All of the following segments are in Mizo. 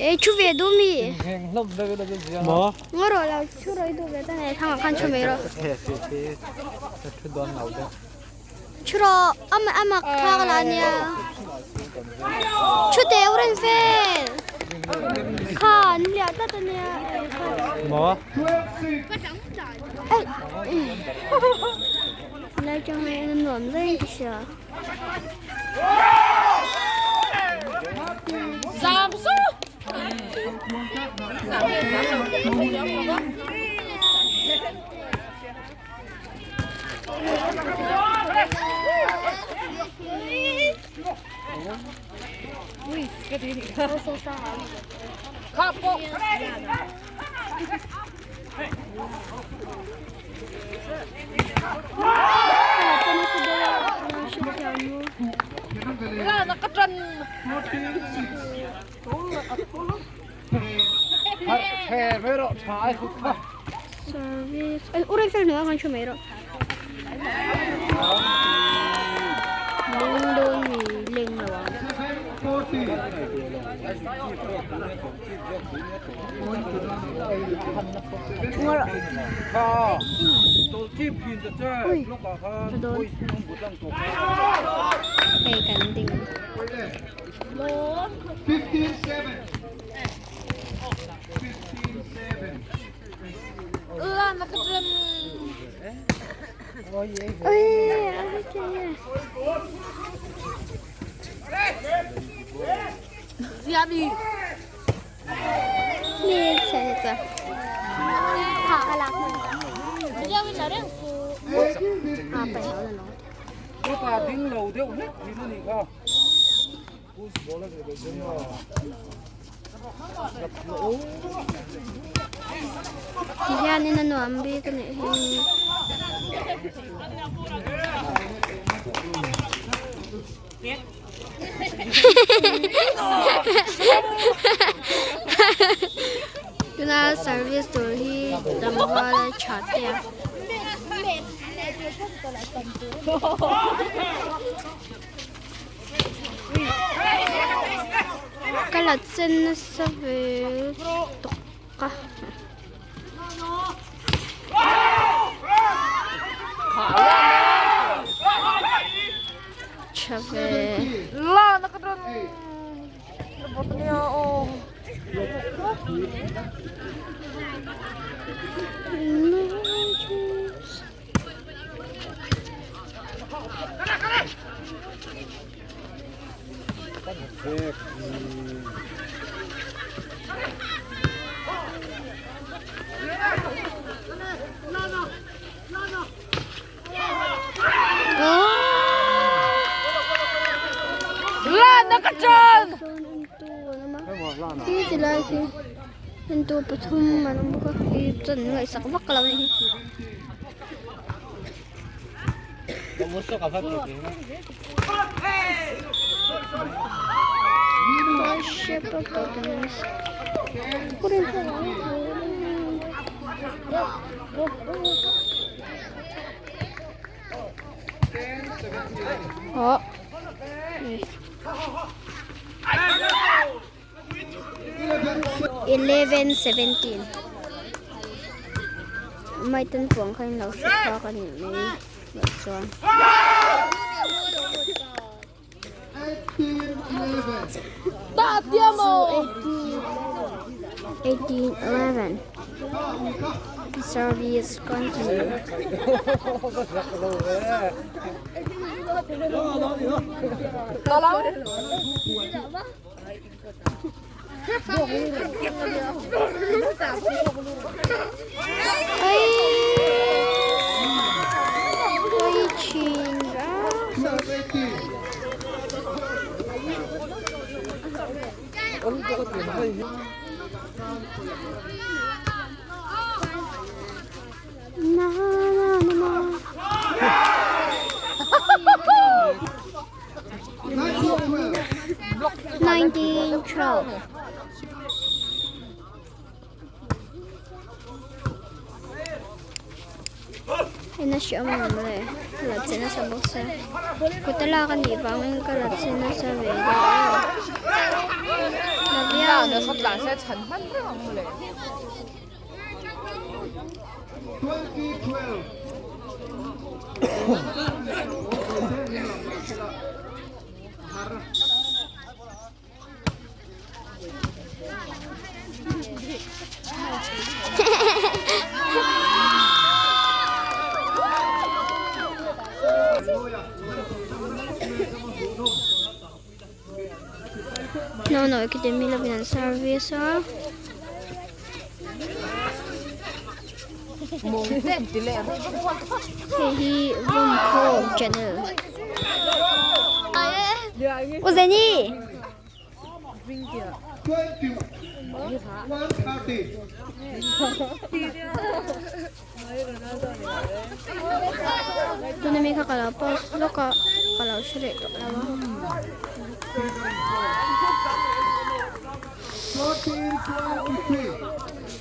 Ei thu ve duh mi. Ngaw rawh lo thu rawh i duh ve ta nei thangah khan thu mai rawh. Thu rawh ama amak thlak la nia. Thu teh u reng fel. Kha an hliah tlat ania. Ei. Lai chang hi a nuam daih ka hria. Service. Ay, uray fel na kan siya mayro. Lung mi ling na wang. Ui, doon. Hey, kanding. 15-7. 15-7. Ui, okay. Mi chhe cha. Tha ka lak. A pai lo la lo. Ti hianin a nuam bik a nih hi. Tuna service tur hi tlangval a tha te a. Ka la chen nasa ve tawk a. Tha ve. Khi ti lai khi entu pathum an awm bawk a khi chuan an ngaihsak vak lo a ni. 11:17 Mai tan puang khan lo hre phak a nih mai loh chuan. 18:11 Service continue. 1912. Ena hriam ang awm le ka la che nasa bawk sia kut a lak a nih vangin ka la che nasa ve deuh a. 2012. No no academy lovin an service a. Hei hi Vawmkhawm channel. U Zeni. Tuna mi kha ka lo post lawk a ka lo hre leh tawh lo a.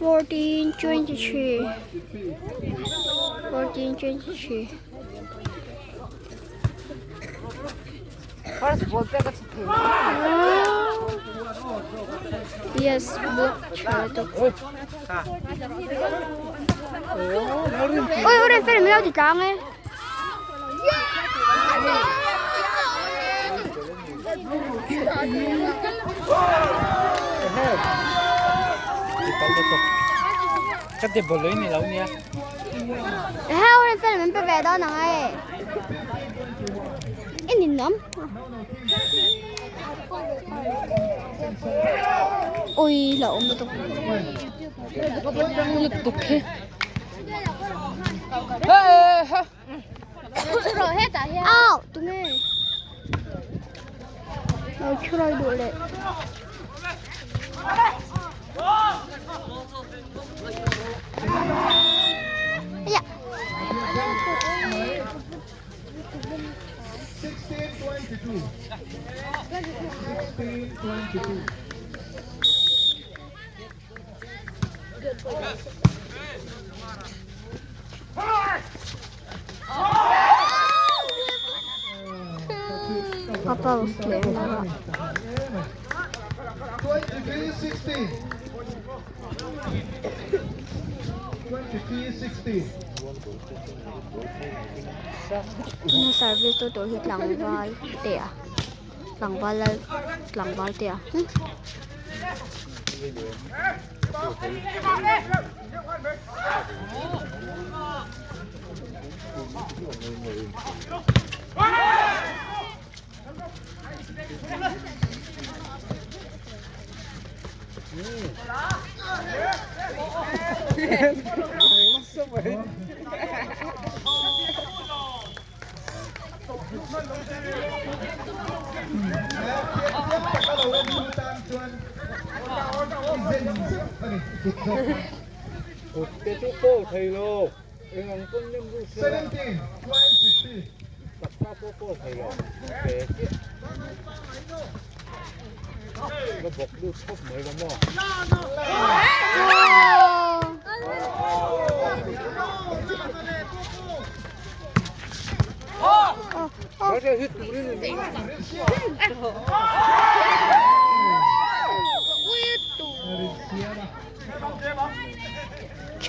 1423 1423 Yes, block tha tuk. Oi, oi, fel mi lo ti tlang e. Ehe, oi, fel min pe ve dawn ang e. I ninawm. Ui la awm lutuk. Lutuk hi. Au, tunge. Lo chhurai duh leh. Aya. A pause leh hlauh a. Tuna service tu tur hi tlangval te a tlangval lal tlangval te a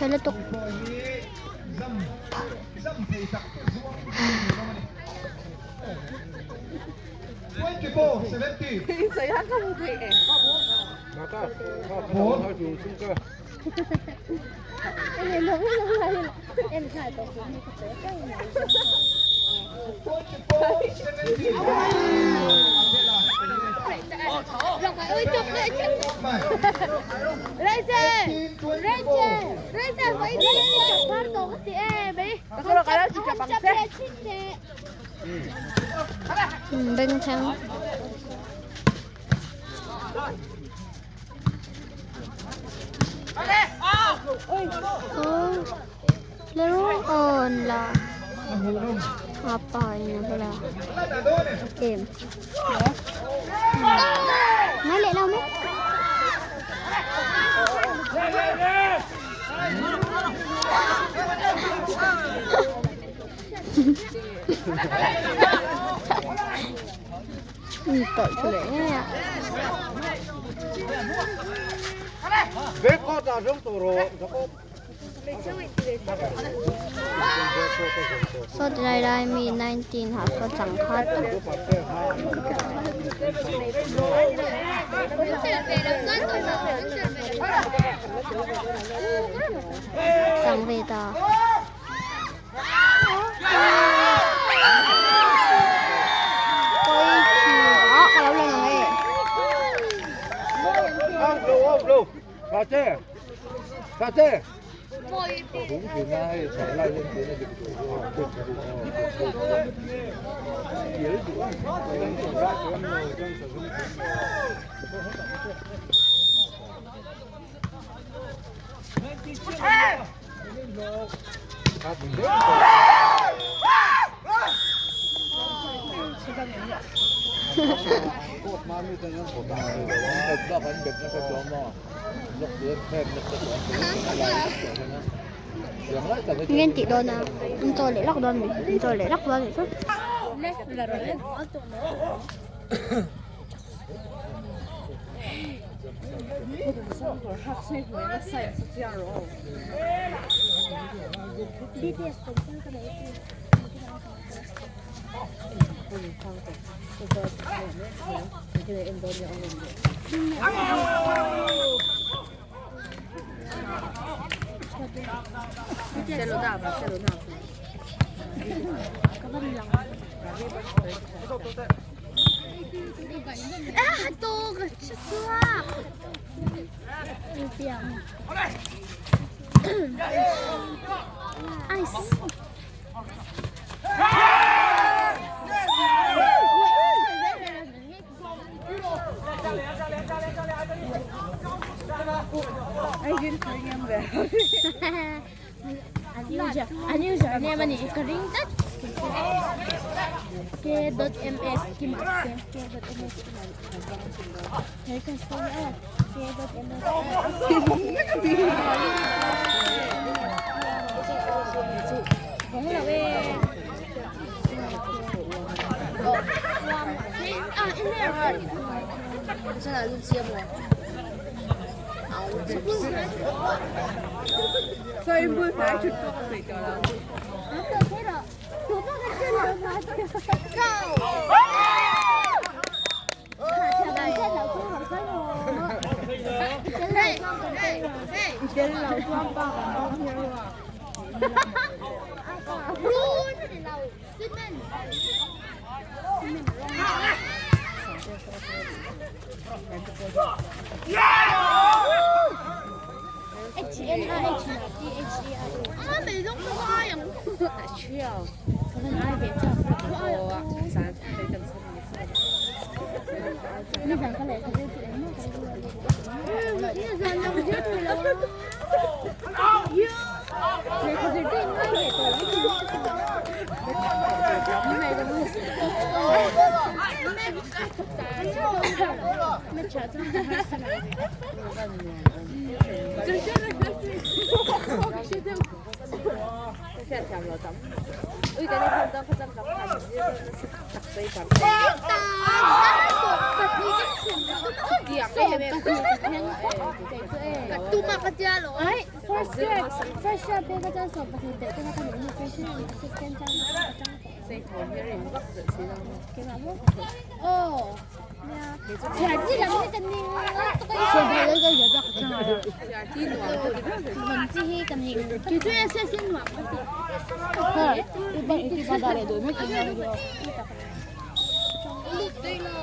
Tha lutuk. Bengchheng. Laro on la apa ini pula game. Mai leh lo mai. Tội leh. Saw tilai lai mi 19 ah saw changkha tak. Chang ve ta. Ngen tih dawn a an chaw leh lawk dawn a ni an chaw leh lawk dawn a nih chu.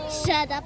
Shut up.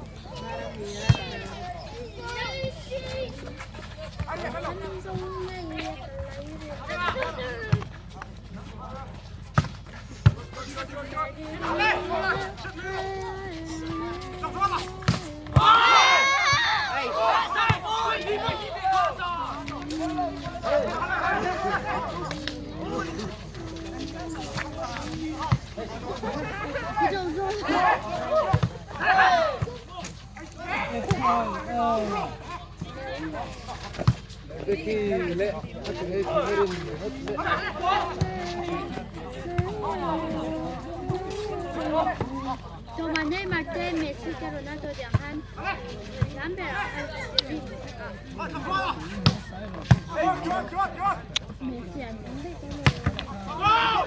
Tuma Neymar te Messi te Ronaldo te ang khan thiam ber ah khan rin ah Messi an awm daih tawh lo.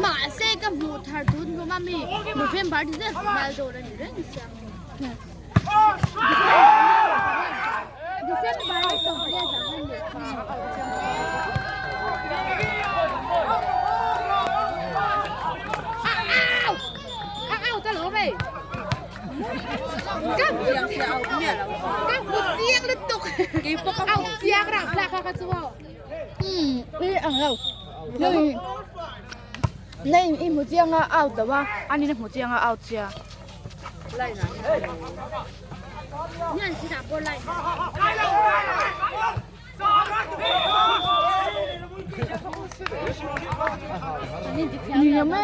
Mahse ka hmuh thar tun rum a mi November ti zet Ronaldo a ni reng sia. December ni 20 zan khan Messi a Nei i hmu chiang a out lo a ani na hmu chiang a out sia. Ni me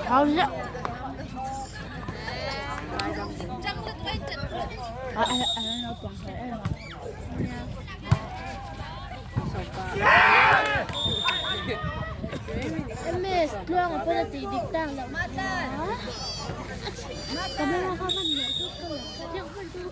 hau liah MS tluang a pawn a tih dik tak loh a camera kha hman loh chu ka la chiang hman chu.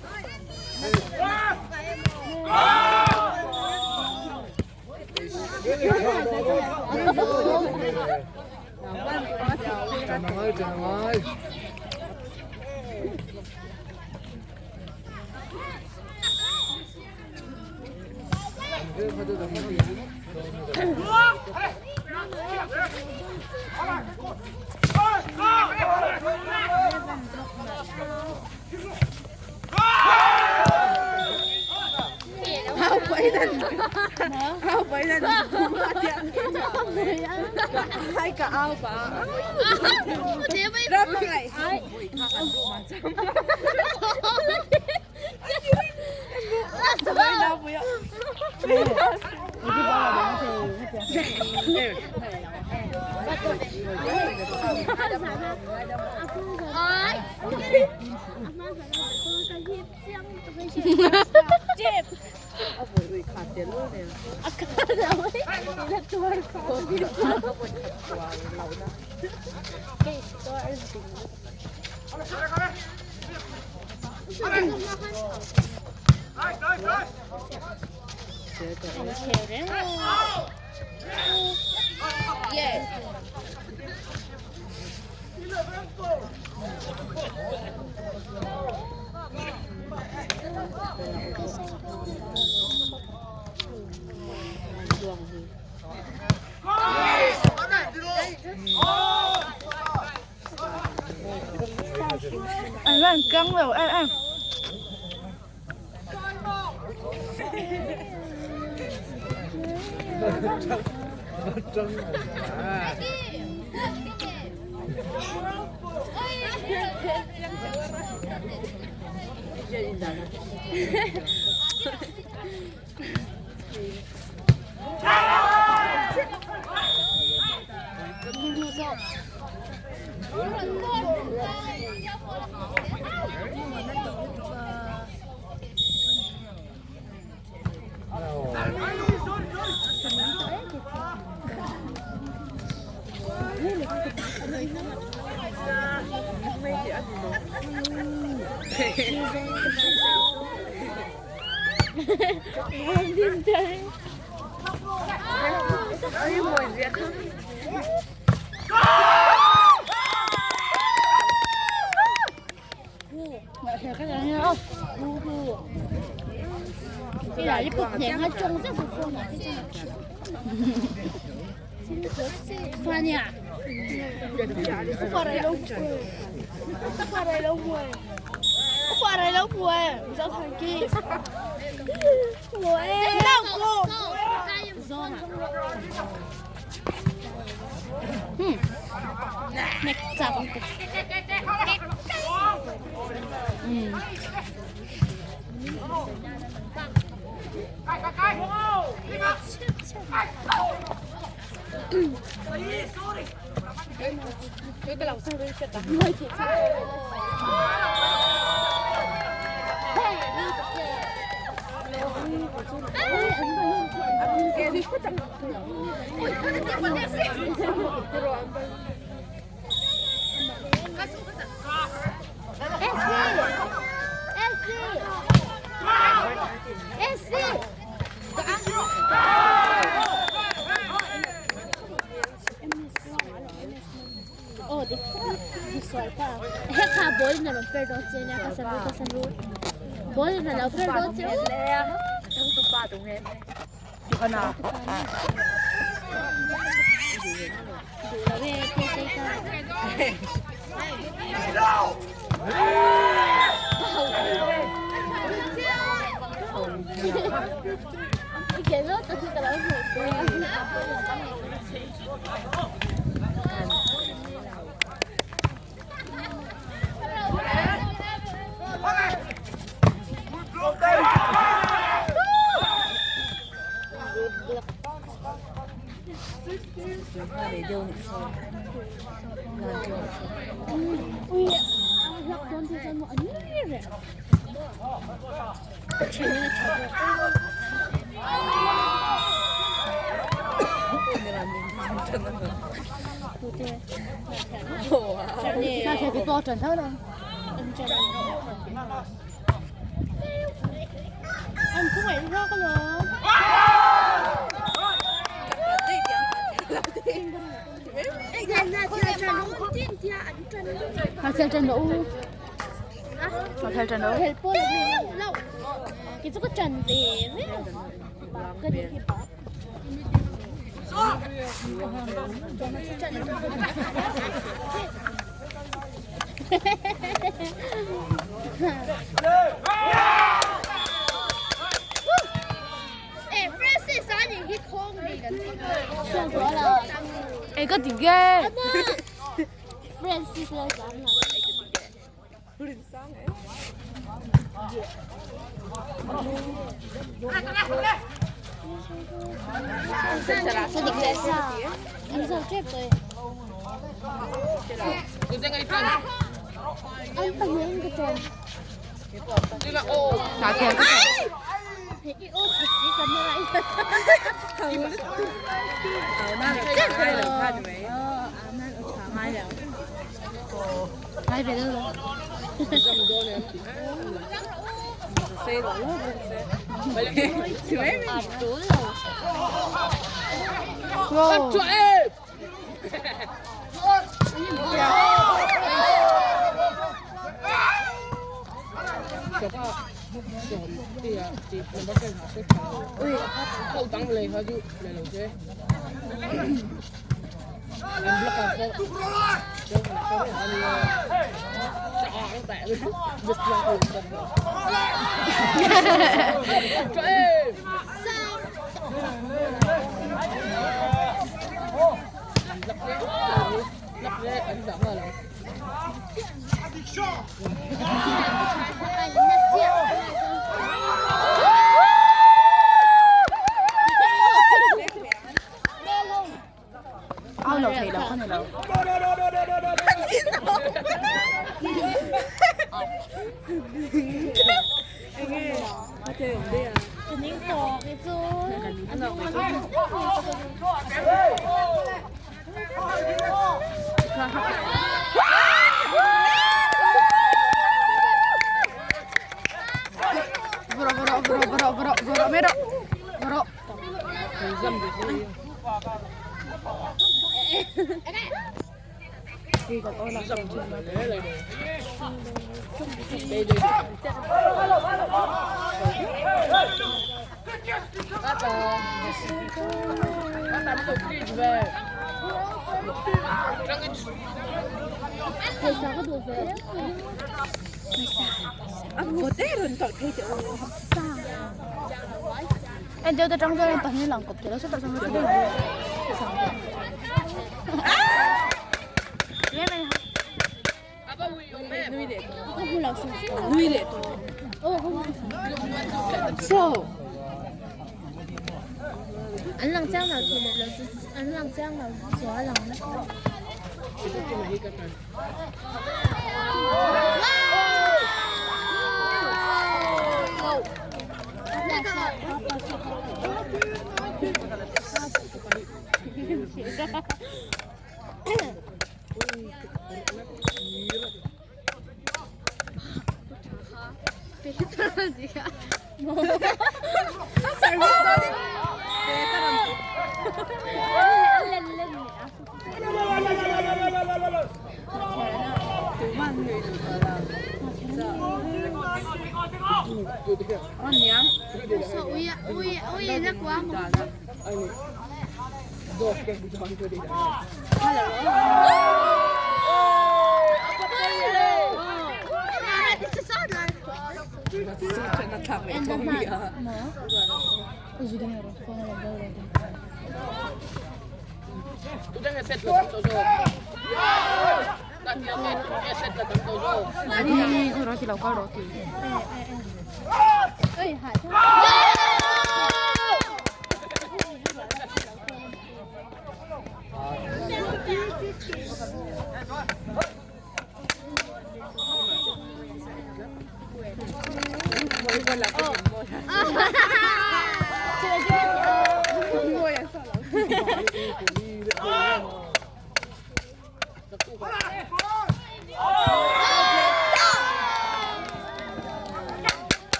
An lan kang lo em em.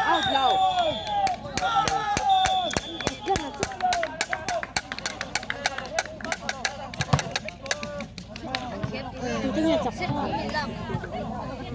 Out loud. Tute nge chak ta?